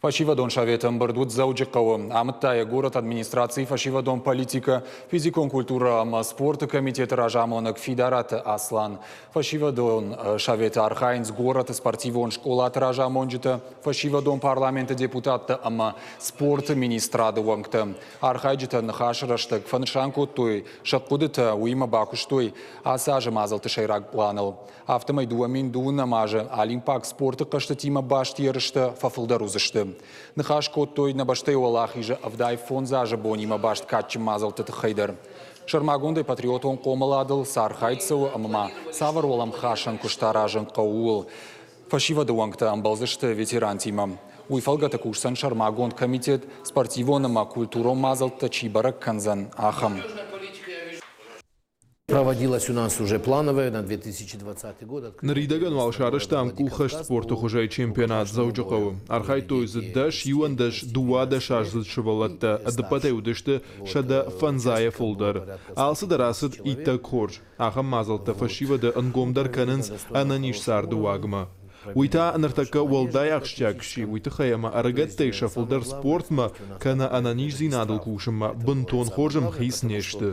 Фӕсивӕдон советы ӕмбырд уыд Дзӕуджыхъӕуы. Амыдта йӕ горӕты администрацийы фӕсивӕдон политикӕ, физикон культурӕ ӕмӕ спорты комитеты разамонӕг Фидараты Аслан. Фӕсивӕдон советы архайынц горӕты спортивон скъолаты разамонджытӕ, фӕсивӕдон парламенты депутаттӕ ӕмӕ спорты министрады уӕнгтӕ. Архайджытӕ ныхасы рӕстӕг фӕнысан кодтой сӕ хъуыдытӕ, уыимӕ бакуыстой ацы азы мадзӕлтты сӕйраг пъланыл. Афтӕмӕй 2012 азы олимпаг спорты хъӕзтытимӕ баст ерыстӕ фӕфылдӕр уыдзысты. Ныхас кодтой нӕ бӕстӕйы уӕлахизы 75 азы бонимӕ баст кадджын мадзӕлтты тыххӕй дӕр. Сӕрмагондӕй патриотон хъомыладыл цы архайд цӕуы ӕмӕ ма цавӕр уӕлӕмхасӕн куыст аразын хъӕуы, ууыл. Фӕсивӕды уӕнгтӕ ӕмбӕлдзысты ветерантимӕ. Уый фӕлгӕты кусдзӕн сӕрмагонд комитет, спортивон ӕмӕ культурон мадзӕлттӕ чи бӕрӕг кӕндзӕн, ахӕм. Проводилась у нас уже плановая на 2020 год. Ныридӕгӕн уал сарӕзтам къуххӕст спорты хуызӕй чемпионат Дзӕуджыхъӕуы. Архайдтой дзы 10, 11, 12 аздзыд сывӕллӕттӕ, ӕдыппӕтӕй уыдысты 105-ӕй фылдӕр. Алцыдӕр ацыд иттӕг хорз. Ахӕм мадзӕлттӕ фӕсивӕды ӕнгомдӕр кӕнынц ӕнӕниз царды уагмӕ. Уый та ныртӕккӕ уӕлдай ахсджиаг сси уый тыххӕй ӕмӕ ӕрыгӕттӕй сӕ фылдӕр спортмӕ кӕнӕ ӕнӕниздзинадыл кусынмӕ бынтон хорз ӕмхиц не сты.